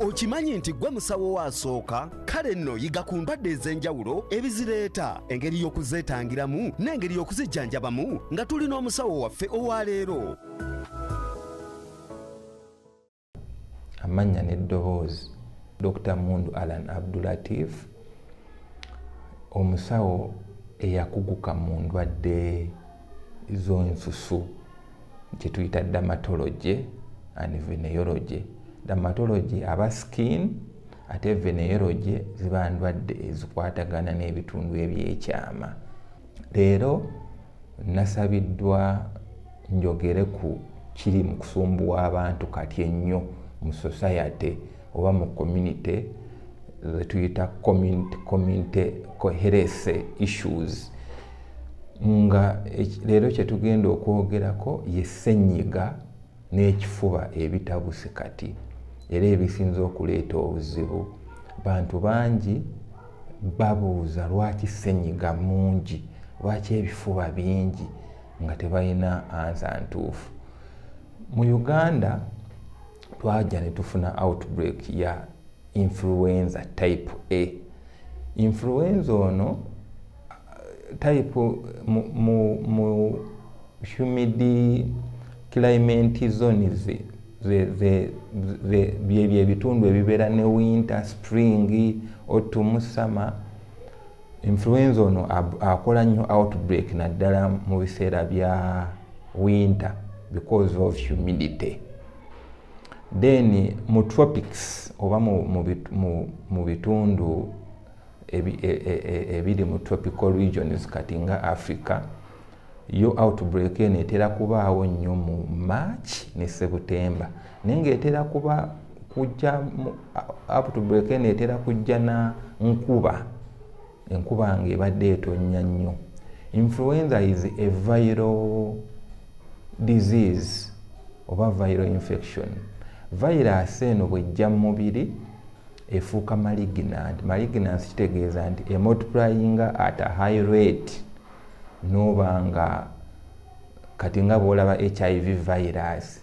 Okimanyi nti gwe musawo wo asooka? Kale nno yiga ku ndwadde ez'enjawulo, ebizireeta, engeri y'okuzeetangiramu n'engeri y'okuzijjanjabamu nga tuli n'omusawo waffe owaleero. Amannya n'eddoboozi: Dr Mundu Alan Abdulatif, omusawo eyakuguka mu ndwadde z'ensusu kyetuyita dermatology and veneology. Dermatology aba skin, ate veneology ziba ndwadde ezikwatagana n'ebitundu ebyekyama. Leero nasabiddwa njogere ku kiri mu kusumbuwa abantu kati ennyo mu society oba mu community, zetuyita community health issues, nga leero kyetugenda okwogerako ye ssenyiga n'ekifuba ebitabuse kati era ebisinze okuleeta obuzibu. Bantu bangi babuuza lwaki ssenyiga mungi, lwaki ebifuba bingi, nga tebalina answer ntuufu. Mu Uganda twajja ne tufuna outbreak ya influenza type A. Influenza ono type mu humid climate zones, byebyo ebitundu ebibeera ne winter, spring, autumn, summer. Influenza ono akola nnyo outbreak naddala mu biseera bya winter because of humidity. Then mu tropics oba mu bitundu ebiri mu tropical regions, kati nga Africa, yo outbreak eno etera kubaawo nnyo mu March ne September, naye ngaetera kuba kujja, outbreak eno etera kujja na nkuba, enkuba nga ebadde etonnya nnyo. Influenza is a viral disease oba viral infection. Virus eno bwejja mu mubiri efuuka malignant. Malignance kitegeeza nti emultiplyinga at a high rate, noba nga kati nga bwolaba HIV virus,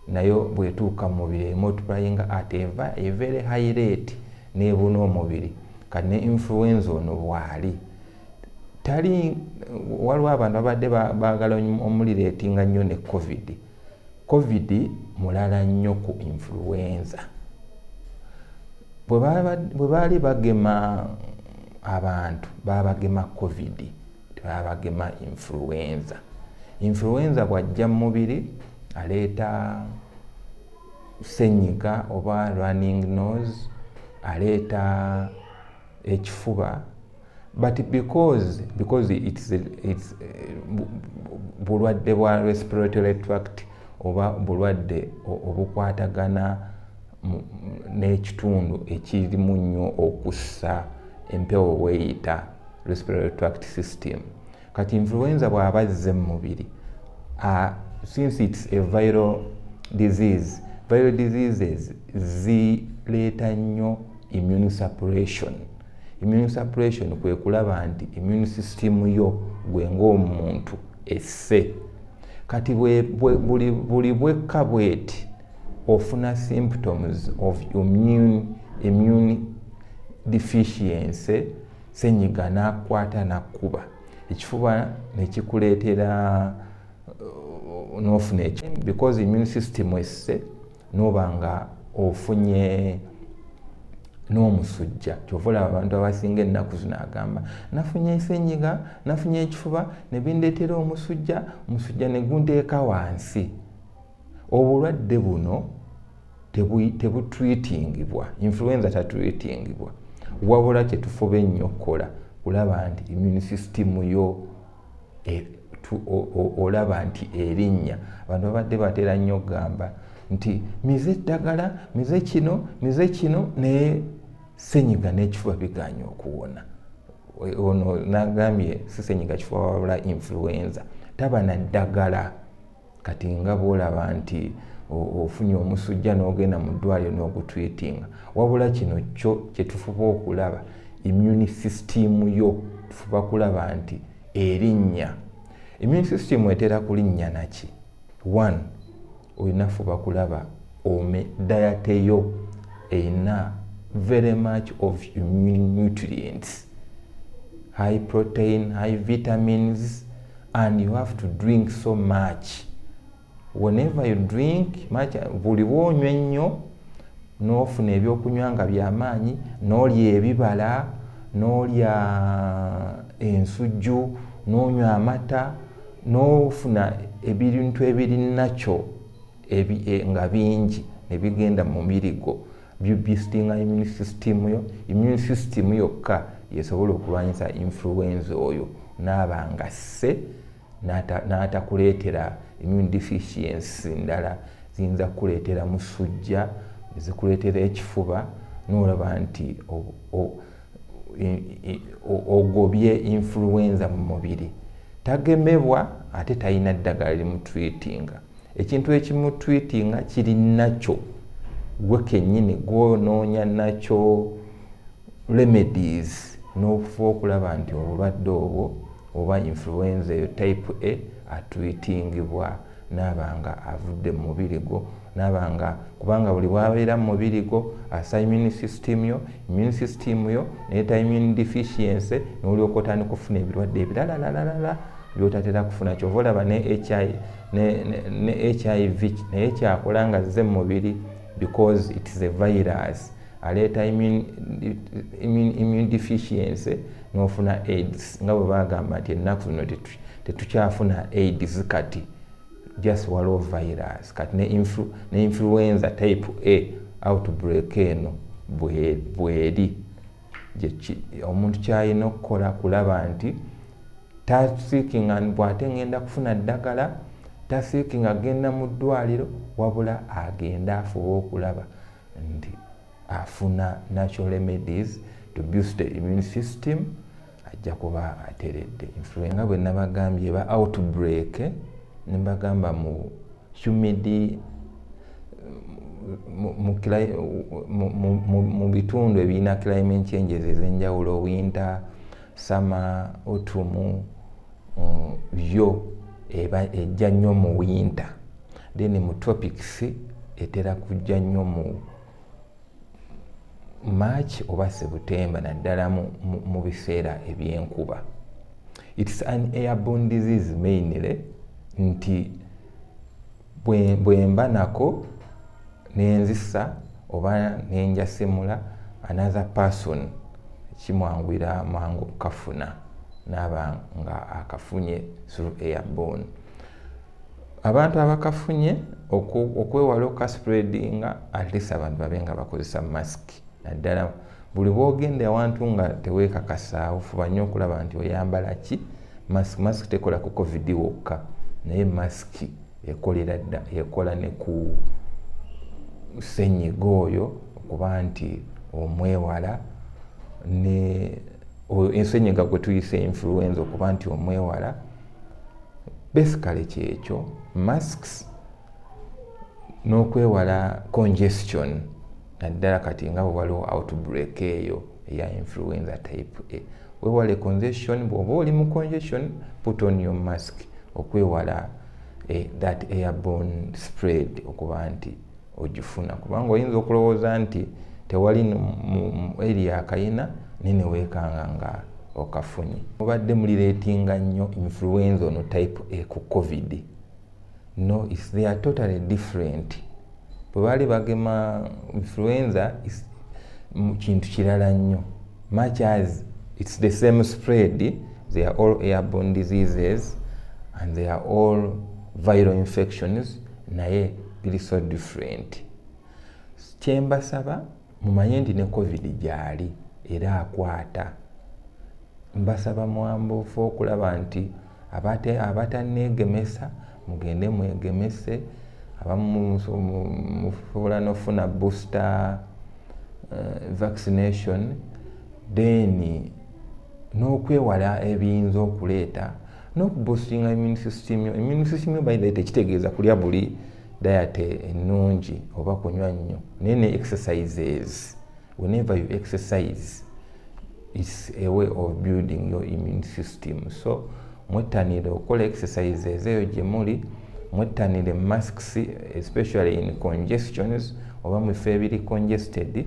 nayo bwetuuka mu mubiri emultiplyinga at a very high rate nebuna omubiri. Kati ne influenza ono bwali tali. Waliwo abantu babadde baagala omuliratinga nnyo ne COVID. COVID mulala nnyo ku influenza. Bwe baali bagema abantu, babagema COVID, tebabagema influenza. Influenza bwajja mu mubiri aleeta senyiga oba running nose, aleeta ekifuba, but because it's bulwadde bwa respiratory tract oba bulwadde obukwatagana n'ekitundu ekirimu nnyo okussa empewo weeyita respiratory tract system. Kati influenza bw'aba azze mu mubiri, since it's a viral disease, viral diseases zireeta nnyo immune suppression. Immune suppression kwe kulaba nti immune system yo gwe ng'omuntu esse. Kati buli bwekka bweti ofuna symptoms of immune deficiency, senyiga n'akwata nakkuba ekifuba nekikuleetera n'ofuna because immune system esse, noba nga ofunye n'omusujja. Kyova olaba abantu abasinga ennaku zino agamba, "Nafunye senyiga, nafunye ekifuba ne bindeetera omusujja, omusujja ne gunteeka wansi." Obulwadde buno tebutreatingibwa, influenza tatreatingibwa, wabula kyetufuba ennyo okukola kulaba nti immune system yo olaba nti erinnya. Abantu babadde batera nnyo okugamba nti mize eddagala, mize kino, mize kino, naye senyiga n'ekifuba biganye okuwona. Ono nagambye si senyiga kifuba wabula influenza taba na ddagala. Kati nga bwolaba nti ofunye omusujja n'ogenda mu ddwaliro n'ogutreatinga, wabula kino kyo kyetufuba okulaba immune system yo, tufuba kulaba nti erinnya. Immune system etera kulinnya naki? One, olina fuba kulaba ome diet yo. Erina very much of immune nutrients, high protein, high vitamins, and you have to drink so much. Whenever you drink much, buli bwonywa ennyo n'ofuna ebyokunywa nga byamaanyi, n'olya ebibala, n'olya ensujju, n'onywa amata, n'ofuna ebintu ebiri nakyo nga bingi ne bigenda mu mubiri gwo, biboostinga immune system yo. Immune system yokka yesobola okulwanyisa influenza oyo naaba nga sse n'atakuleetera immune deficiency ndala ziyinza kukuleetera musujja, zikuleetera ekifuba, n'olaba nti ogobye influenza mu mubiri. Tagemebwa ate talina ddagala limutreatinga. Ekintu ekimutreatinga kiri nakyo, gwe kennyini gwonoonya nakyo remedies n'okufa okulaba nti obulwadde obwo oba influenza eyo type A atreatingibwa naaba nga avudde mu mubiri gwo, naaba nga, kubanga buli bwabeera mu mubiri gwo asa immune system yo, immune system yo neeta immune deficiency, n'olyoka otandika okufuna ebirwadde ebiralalalala byotatera kufuna. Kyova olaba ne HIV naye kyakola nga zze mu mubiri, because it is a virus, aleeta immune deficiency n'ofuna AIDS, nga bwe bagamba nti ennaku zino tetukyafuna AIDS, kati just waliwo virus. Kati ne influenza type A outbreak eno bweri. Omuntu kyalina okukola kulaba nti taseekinga bw'ate ngenda kufuna ddagala, taseekinga agenda mu ddwaliro, wabula agenda afuba okulaba nti afuna natural remedies to boost the immune system, ajja kuba ateredde. Nga bwe nabagambye, eba outbreak nembagamba mu humid, mu bitundu ebirina climate changes ez'enjawulo, winter, summer, autumn. Yo eba ejja nnyo mu winter, then mu tropics etera kujja nnyo mu March oba September, naddala mu biseera ebyenkuba. It's an airborne disease mainly, nti bwe mba nako nenzisa oba nenjasimula another person, kimwanguyira mangu okukafuna naaba nga akafunye through airborne. Abantu abakafunye, okwewala okaspreadinga, at least abantu babe nga bakozesa mask, naddala buli bwogenda awantu nga teweekakasaawo, fuba nnyo okulaba nti oyambala ki? Mask. Mask tekola ku COVID wokka, naye mask ekolera dda, ekola ne ku senyiga oyo, okuba nti omwewala ne ensenyiga gwe tuyise influenza, okuba nti omwewala. Basically kyekyo, masks n'okwewala congestion, naddala kati nga bwe waliwo outbreak eyo eya influenza type A. Wewale congestion. Bw'oba oli mu congestion, put on your mask okwewala that airborne spread, okuba nti ogifuna, kubanga oyinza okulowooza nti tewali mu area akayina, naye neweekanga nga okafunye. Mubadde mulirelatinga nnyo influenza ono type A ku COVID. No, they are totally different. Bwe baali bagema influenza kintu kirala nnyo. Much as it's the same spread, they are all airborne diseases and they are all viral infections, naye biri so different. Kyembasaba mumanye nti ne COVID gyali era akwata. Mbasaba mwambufu okulaba nti abatanneegemesa mugende mwegemese, abamu musobola nofuna booster vaccination, then n'okwewala ebiyinza okuleeta n'okuboostinga immune system yo. Immune system yo, by the way, tekitegeeza kulya buli diet ennungi oba kunywa nnyo, naye ne exercises. Whenever you exercise, it's a way of building your immune system. So mwettanire okukola exercises eyo gye muli, mwettanire masks, especially in congestions. oba mu bifo ebiri congested,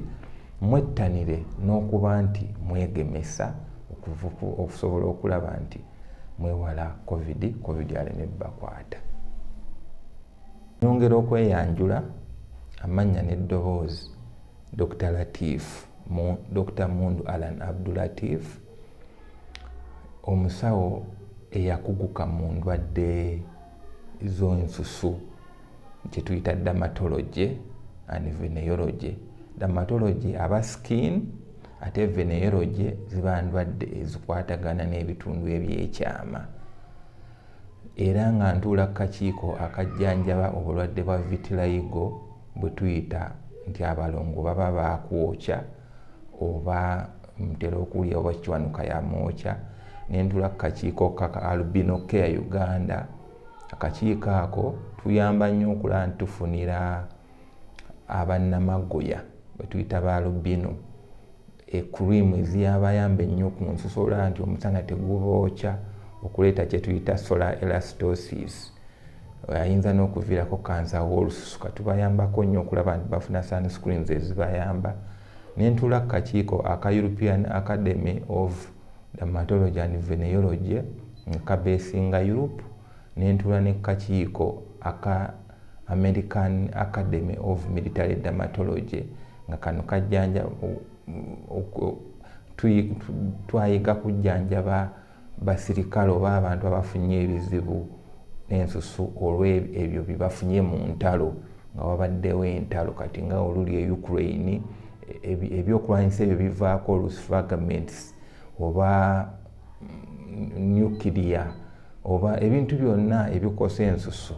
mwettanire n'okuba nti mwegemesa okusobola okulaba nti mwewala COVID, COVID aleme bakwata. Nyongera okweyanjula amannya n'eddoboozi, Dr Latif, Dr Mundu Alan Abdulatif, omusawo eyakuguka mu ndwadde z'ensusu kyetuyita dermatology and venereology. Dermatology aba skin, ate venereology ziba ndwadde ezikwatagana n'ebitundu ebyekyama. Era nga ntuula ku kakiiko akajjanjaba obulwadde bwa vitiligo, bwe tuyita nti abalongo baba bakwokya oba mutera okuwulira oba Kiwanuka yamwokya. Nentula ku kakiiko ka Albino Care Uganda. Akakiiko ako tuyamba nnyo okulaba nti tufunira abannamagoya bwe tuyita ba albino ecream eziyabayamba ennyo ku nsusu, olaba nti omusana tegubookya okuleeta kyetuyita solar elastosis, ayinza n'okuviirako kansa w'olususu. Katubayambako nnyo okulaba nti bafuna sunscreens ezibayamba. Nentuula ku kakiiko aka European Academy of Dermatology and Venereology nga kabeesinga Europe. Nentuula ne kakiiko aka American Academy of Military Dermatology, nga kano kajjanja twayiga kujjanjaba basirikale oba abantu abafunye ebizibu n'ensusu olw'ebyo bye bafunye mu ntalo, nga wabaddewo entalo kati nga oluli e Ukraine. Ebyokulwanyisa ebyo bivaako olusi fragments oba nuclear oba ebintu byonna ebikosa ensusu.